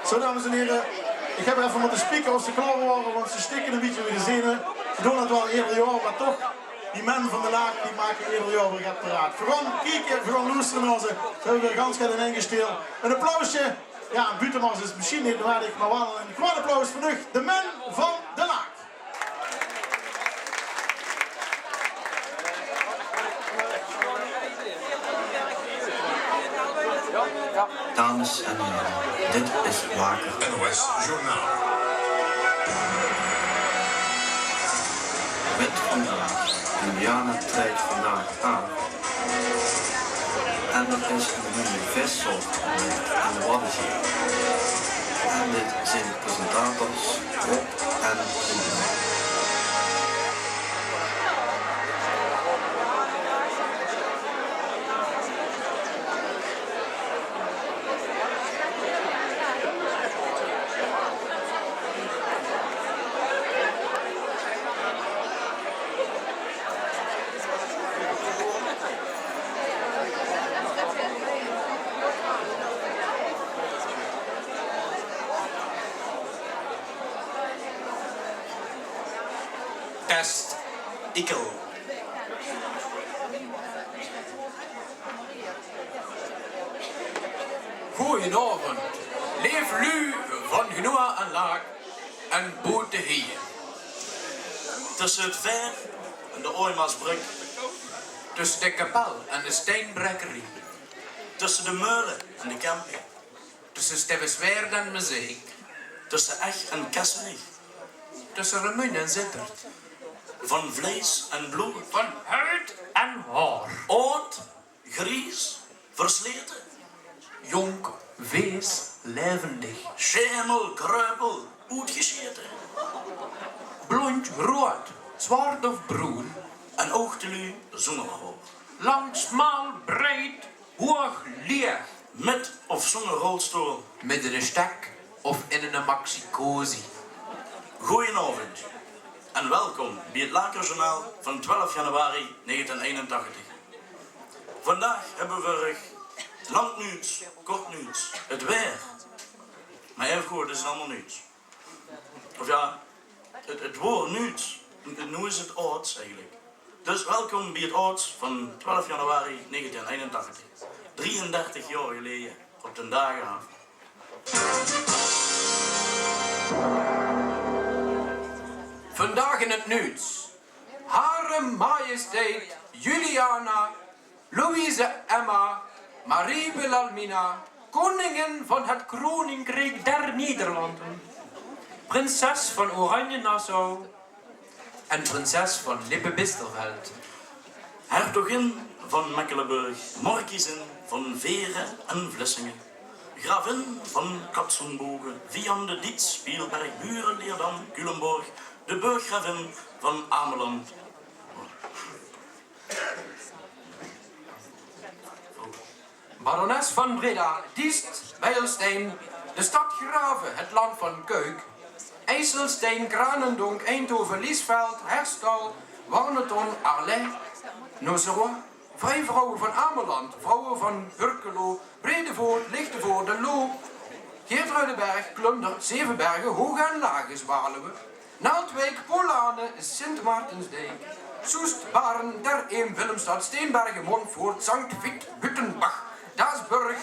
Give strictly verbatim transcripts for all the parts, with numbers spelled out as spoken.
Zo, dames en hiere, ich höb effe mótte spieke of ze klaor wore, want ze stikke e bietje, wie de zene. Ze doon 't waal eder jaor, mer toch, die men van de Laak, die make eder jaor weer get paraat. Veer gaon kieke, veer gaon loestere nao ze. Ze höbbe weer gans get inein gesteld. Ein applausje. Jao, ein buuttemars is mesjien neet nuuedig, mer waal ein groot applaus veur uch, de men van de Laak. Dames en hiere, dit is Waker. N O S Journaal. Mit vandaag: Juliana trejt vandaag aaf. En d'r is ein nuuj vissoort óntdèk aan de Waddenzee. En dit zeen de presentators Rob en Koen. Test. Ikkel. Goojenaovend, leef luuj van Genoa en Laak en boete hie. Tösse 't Vaer en de Ooimaasbrögk. Tösse de Kapel en de Steinbräckerie. Tösse de Meule en de camping. Tösse Stevenswaert en Mezeik. Tösse Ech en Kessenich. Tösse Remunj en Zitterd. Van vleis en blood. Van huid en haor. Aod, gries, verslete. Jónk, wees, laevendig. Sjemel, kreupel, oetgesjete. Blóndj, roead, zwart of broen. En ouch de luuj zónger haor. Lang, smaal, breid, hoeg, leeg. Mit of zónger rolstool. Mit eine stek of in eine maxi-cosi. Goojenaovend en welkom bie 't Laker Journaal van twelf januari negentien einentachtig. Vandaag höbbe v'r veur uch lang nuuts, kort nuuts, 't waer. Mer effe good, 't is allemaol nuuts. Of jao, 't, 't woor nuuts. En noe is 't aods eigelik. Dus welkom bie 't aods van twelf januari negentien einentachtig. Drieëndertig jaor geleje, op den daag aaf. Vandaag in 't nuuts. Hare Majesteit Juliana Louise Emma Marie Wilhelmina, koningin van het Koninkrijk der Nederlanden, prinses van Oranje-Nassau en prinses van Lippe-Biesterfeld, hertogin van Mecklenburg, markiezin van Veere en Vlissingen, gravin van Katzenbogen, Vianden, Diez, Spielberg, Buren, Leerdam, Culemborg, de burggravin van Ameland, barones van Breda, Diest, Beilstein, de stad Grave, het land van Cuijk, IJsselstein, Cranendonck, Eindhoven, Liesveld, Herstal, Warneton, Arles, Nozeroy, vrijvrouwe van Ameland, vrouwe van Burkelo, Bredevoort, Lichtenvoorde, Loo, Geertruidenberg, Klundert, Zevenbergen, Hoge en Lage Zwaluwe, Naaldwijk, Polanen, Sint Maartensdijk, Soest, Baarn, Ter Eem, Willemstad, Steenbergen, Montfoort, Sankt Vith, Buttenbach, Daasburg,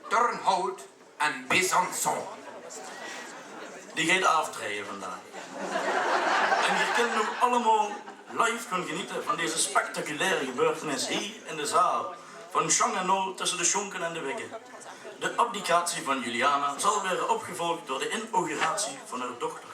Turnhout en Besançon. Die geit aaftraeje vandaag. En geer kint noe allemaol live gaon genete van deze spectaculaire gebeurtenis hie in de zaal van Sjang en Nol tösse de Sjonken en de Wigge. De abdicatie van Juliana zal waere opgevolg door de inauguratie van häör dochter.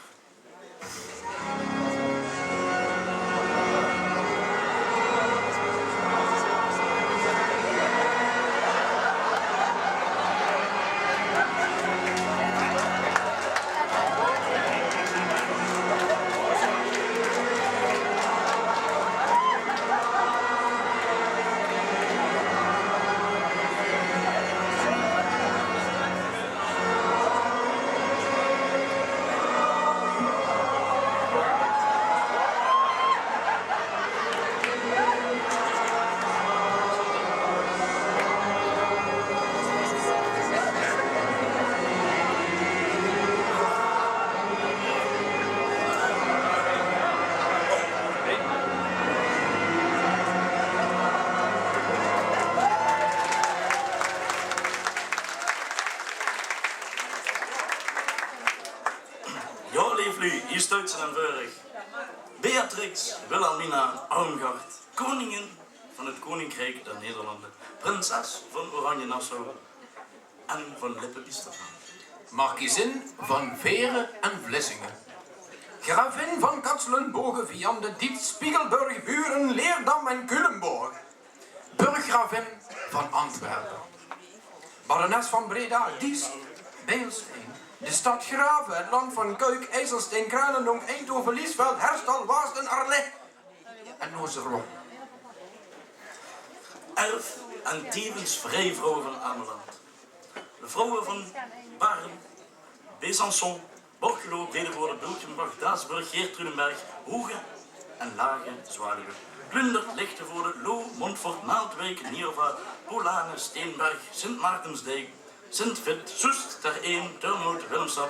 Leef luuj, hie steit ze dan veur uch. Beatrix Wilhelmina Armgard, koningin van het Koninkrijk der Nederlanden, prinses van Oranje-Nassau en van Lippe-Biesterfeld. Markiezin van Veere en Vlissingen. Gravin van Katzelenboge, Vianden, Diez, Spiegelberg, Buren, Leerdam en Culemborg. Burggravin van Antwerpen. Barones van Breda, Diest, Beilstein, de stad Grave, het land van Cuijk, IJsselstein, Kranendonk, Eindhoven, Liesveld, Herstal, Waast en Arles en Nozeroog. Erf- en tevens vrijvrouw van Ameland. De vrouwen van Baarn, Besançon, Borculo, Bredevoorde, Bülkenbach, Daasburg, Geertruidenberg, Hoge en Lage Zwaluwe, Klundert, Lichtenvoorde, Loo, Montfort, Naaldwijk, Nierva, Polanen, Steenberg, Sint Maartensdijk, Sint Vith, Soest, Ter Eem, Turnhout, Willemstad.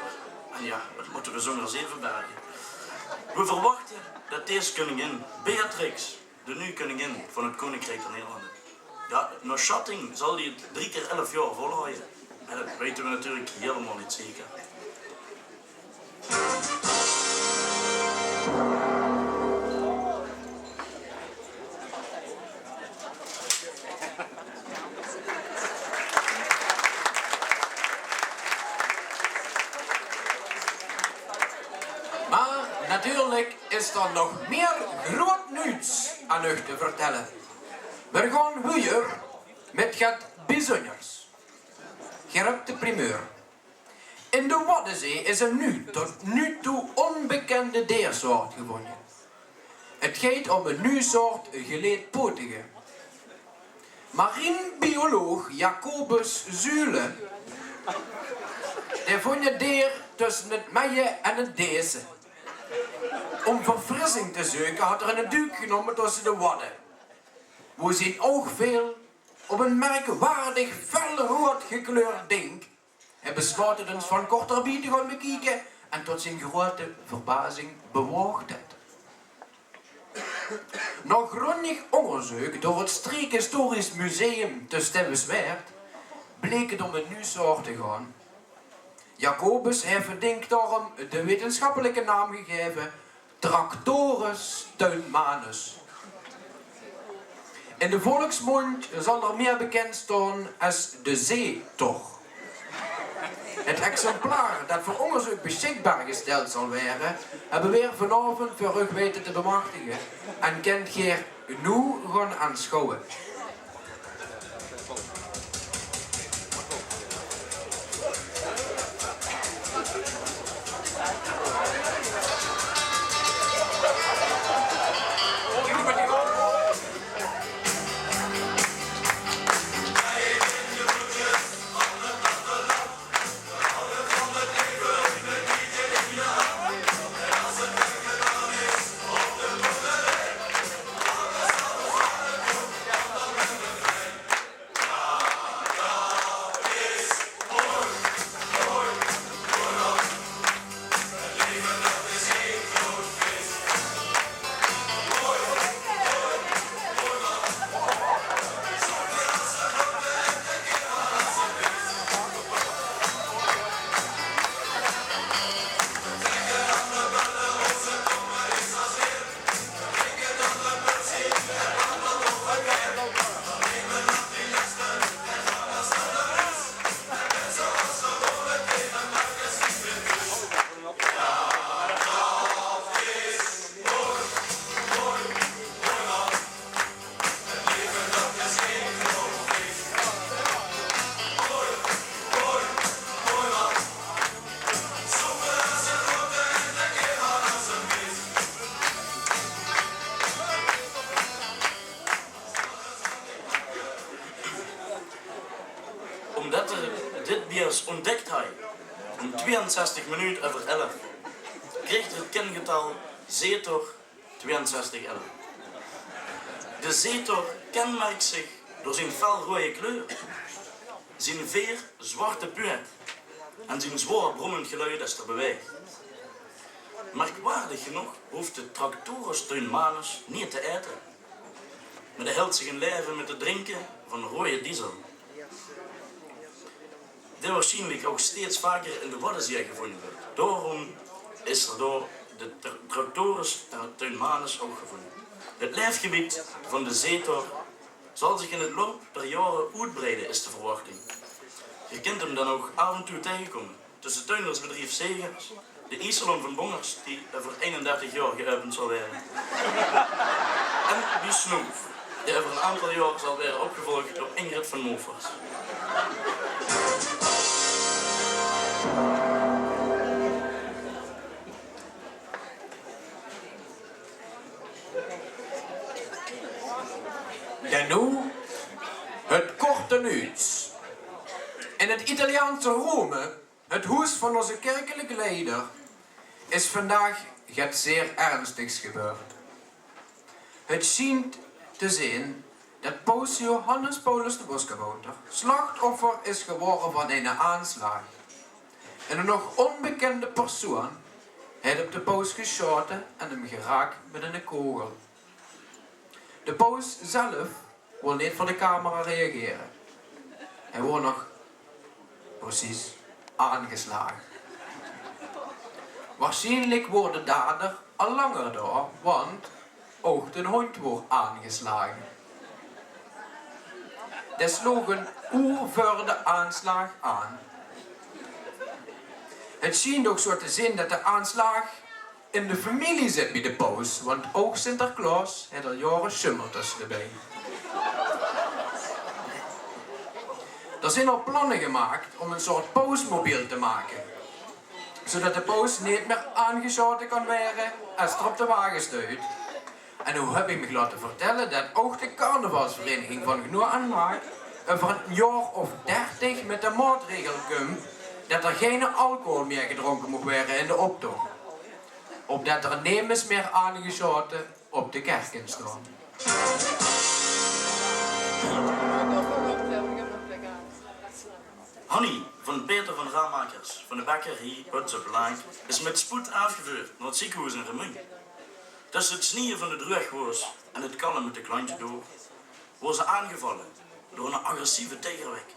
En ja, wat moeten we zonder Zevenbergen? We verwachten dat deze koningin, Beatrix, de nuuj koningin van het Koninkrijk der Nederlanden. Ja, nao sjatting zal die het drie keer elf jaor volhaoje. En dat weten we natuurlijk helemaal niet zeker. Maar natuurlijk is d'r nog mier groot nuuts aan uch te vertelle. Veer gaon wiejer mit get bezunjers. Geer höb de primeur. In de Waddezee is ein nuuj, tot noe toe ónbekènde deersoort gevónje. Het geit óm ein nuuj soort geleedpotige. Marinebioloog Jacobus Zule, dae vónj het deer tösse het Meije en het Deesse. Óm verfrissing te zeuke haet 'r eine duuk genómme tösse de wadde, wo zien oug veel op ein merkwaardig felroead gekleurd dink. Hae besloot het ins van korterbie te gaon bekieke en tot zien groeate verbazing bewoog het. Nao gróndjig óngerzeuk door het Streekhistorisch Museum te Stevenswaert bleek het óm ein nuuj soort te gaon. Jacobus haet het dink daoróm de wetenschappelijke naam gegaeve Tractorus tuinmanus. In de volksmóndj zal 'r mier bekènd staon es de zeetor. Het exemplaar det veur óngerzeuk besjikbaar gesteld zal waere, höbbe veer vanaovend veur uch weite te bemachtige en kènt geer noe gaon aansjouwe. Ómdet 'r dit bees óntdèk haw óm twieënzestig minuut euver elf, kreeg 'r het kengetal zeetor twieënzestig elf. De zeetor kenmerk zich door zien felroeje kleur, zien veer zwarte puuet en zien zwaor brommend geluid es 'r bewaeg. Merkwaardig genóg hoof de Tractorus tuinmanus neet te aete. Mer dae hilt zich in laeve mit het drinke van roeje diesel, dae waarsjienlik ouch steeds vaker in de Waddezee gevónje wuuert. Daoróm is d'r door de tra-, tractoris Tuinmanus ouch gevónje. Het laefgebied van de zeetor zal zich in het loop der jaore oetbreide, is de verwachting. Ge kint 'm dan ouch aaf en toe taengekómme tösse tuindersbedrief Zegers, de ijssalon van Bongers, die euver einendertig jaor geäöpend zal waere, en die Snoef, die euver ein aantal jaor zal waere opgevolg door Ingrid van Mofors. Dan noe het korte nuuts. In het Italiaanse Rome, het hoes van ózze kirkelike leider, is vandaag get zeer ernstigs gebeurd. Het sjient te zeen det paus Johannes Paulus de Boskabouter slachtoffer is gewore van eine aanslaag. En ein nog ónbekènde persoon haet op de paus gesjaote en 'm geraak mit eine kogel. De paus zelf wól neet veur de camera reagere. Hae woor nog precies aangeslaag. Waarsjienlik woor de dader al langer dao, want ouch d'n hóndj woor aangeslage. Dae sloog ein oer veur de aanslaag aan. Het sjient ouch zo te zeen det de aanslaag in de femilie zit bie de paus, want ouch Sinterklaos haet al jaore sjummel tösse de bein. D'r zeen al planne gemaak óm ein soort pausmobiel te make, zodet de paus neet mier aangesjaote kan waere es d'r op de wage steit. En noe höb ich mich laote vertèlle det ouch de carnavalsvereniging van Gnoa en Maak euver ein jaor of dertig mit de maotregel kump det d'r geine alcohol mier gedrónke maag waere in de optoch. Opdet d'r nemes mier aangesjaote op de kèrk kin staon. Hannie van Peter van Ramakers van de bekker hie Puts op Laak is mit spoed aafgeveurd nao 't zeekehoes in Remunj. Tösse 't snieje van de druuegwoos en 't kalle mit de klantje door woor ze aangevalle door 'n agressieve tiegerwèk.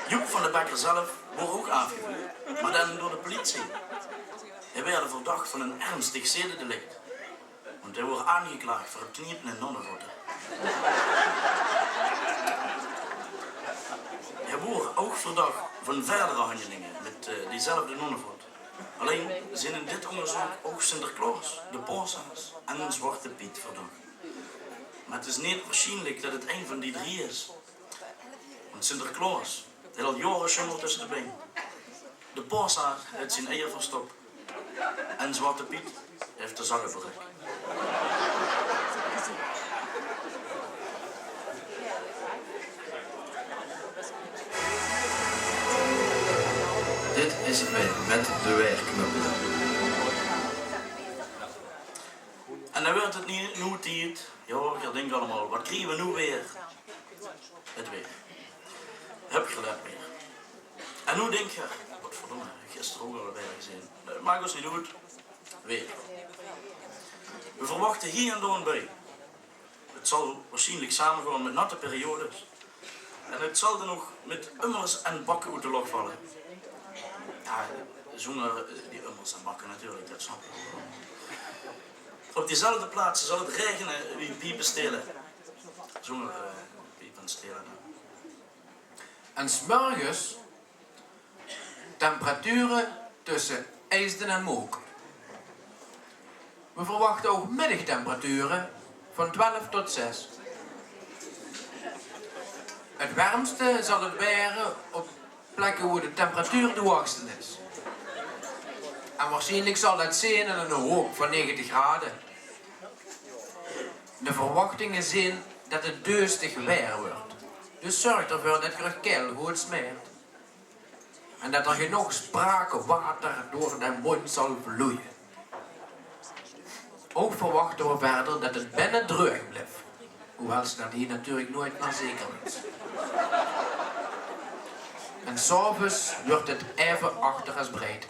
Joep van de bekker zelf woor ouch aafgeveurd, mer dan door de politie. Hae waerde verdach van 'n ernstig zededelict, want hae woor aangeklaag veur 't kniepe in nonnevotte. Hae woor ouch verdach van verdere hanjelinge mit, eh, diezelfde nonnevot. Allein zeen in dit óngerzeuk ouch Sinterklaos, de Paosaas en Zwarte Piet verdach. Mer 't is neet waarsjienlik det 't ein van die drie is. Want Sinterklaos haet al jaore sjummel tösse de bein. De Paosaas haet zien eier verstop. En Zwarte Piet haet de zak verrek. Dit is 't weer mit de weerknuppele. En dan wuuert 't noe, noe tied. Jao, geer dink allemaol, waat kriege v'r noe weer? 't Weer. Höb geer det weer? En noe dink geer, godverdomme, gister ouch al weer gezeen. Det maak ós neet oet. Weer. V'r verwachte hie en dao 'n bui. 't Zal waarsjienlik samegaon mit natte periodes. En 't zal dan ouch mit ummers en bakke oet de loch valle. Jao, zónger, eh, die ummers en bakke natuurlik, det snap geer waal. Op diezelfde plaatse zal 't raegene wie piepe stele. Zónger, eh, piepe en stele dan. En 's mörges temperature tösse Eijsden en Mook. V'r verwachte ouch middagtemperature van twelf tot zes. 't Wermste zal 't waere op plekke wo de temperatuur de hoogste is. En waarsjienlik zal det zeen in 'nen hook van negentig grade. De verwachtinge zeen det 't deustig weer wuuert. Dus zörg d'rveur det geer uch kael good smeert. En det d'r genóg sprakewater door de móndj zal vloeie. Ouch verwachte v'r wiejer det 't binne dreug blif, hoewel se det hie natuurlik noeats mie zeker weits. En 's aoves wuuert 't aeve achter es breid.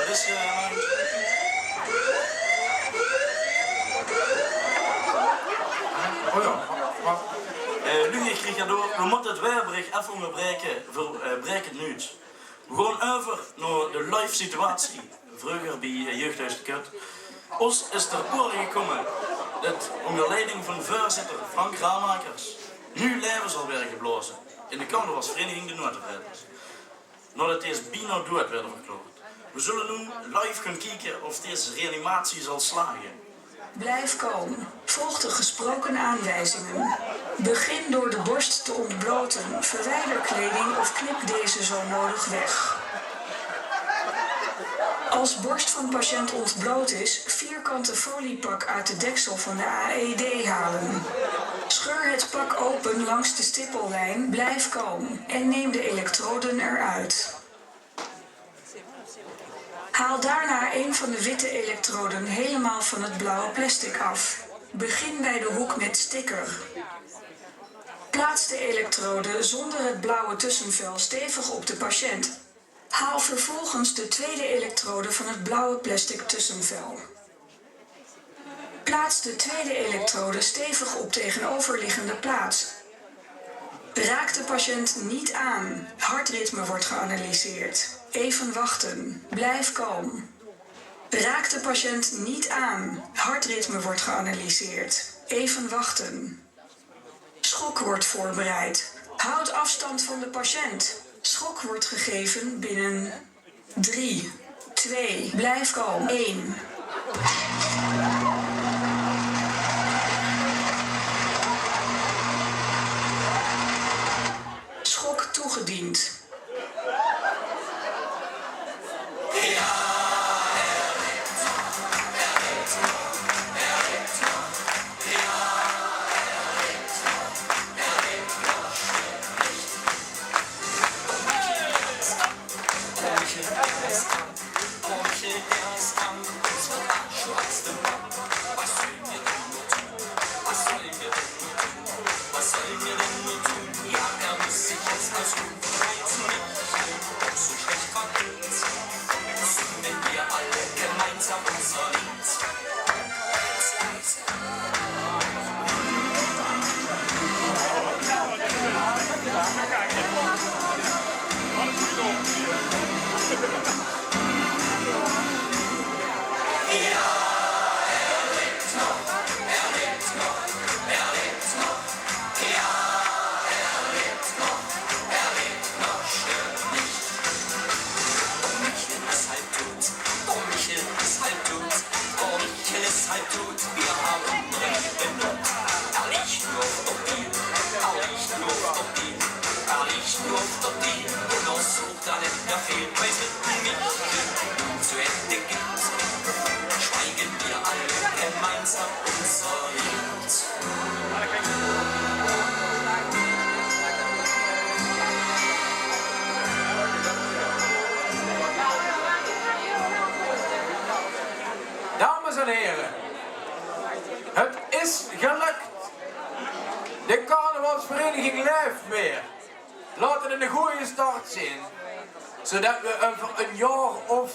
Dus, eh, oh ja, wach. Eh, Luc, ich krieg hie door. Veer mótte 't waerberich effe óngerbraeke veur, eh, Braekend Nuuts. Veer gaon euver nao de live situatie. Vreuger bie, eh, Jeugdhuis de Kut. Ós is ter oere gekómme det ónger leiding van veurzitter Frank Ramakers noe laeve zal waere geblaoze in de carnavalsvereniging De Noatevraeters. Naodet dees bienao doead waerde verklaord. Veer zulle noe live gaon kieke of dees reanimatie zal slage. Blijf kalm. Volg de gesproken aanwijzingen. Begin door de borst te ontbloten. Verwijder kleding of knip deze zo nodig weg. Als borst van patiënt ontbloot is, vierkante foliepak uit de deksel van de A E D halen. Scheur het pak open langs de stippellijn, blijf kalm en neem de elektroden eruit. Haal daarna een van de witte elektroden helemaal van het blauwe plastic af. Begin bij de hoek met sticker. Plaats de elektrode zonder het blauwe tussenvel stevig op de patiënt. Haal vervolgens de tweede elektrode van het blauwe plastic tussenvel. Plaats de tweede elektrode stevig op tegenoverliggende plaats. Raak de patiënt niet aan. Hartritme wordt geanalyseerd. Even wachten. Blijf kalm. Raak de patiënt niet aan. Hartritme wordt geanalyseerd. Even wachten. Schok wordt voorbereid. Houd afstand van de patiënt. Schok wordt gegeven binnen drie, twee, blijf kalm, één. Schok toegediend. Dames en here, het is gelök. De carnavalsvereniging laef weer. Laot 't 'ne gooje start zeen, zodet we euver e jaor of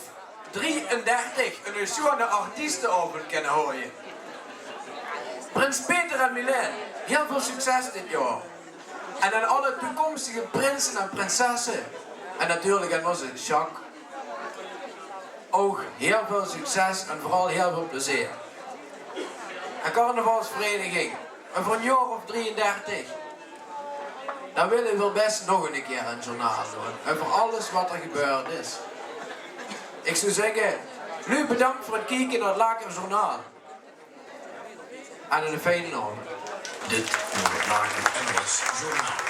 drieëndertig 'ne sjoeane artiestenaovend kinne haoje. Prins Peter en Milaine, hiel väöl succes dit jaor. En aan alle toekomstige prinse en prinsesse. En natuurlik aan ózze Jacques. Ouch hiel väöl succes en veural hiel väöl plezeer. En carnavalsvereniging, euver e jaor of drieëndertig, dan wille v'r bès nog 'ne kier e journaal doon. Euver alles wat d'r gebeurd is. Ich zou zègke, noe bedank veur 't kieke nao 't Laker Journaal. En 'ne fijne aovend. Dit waor 't Laker N O S Journaal.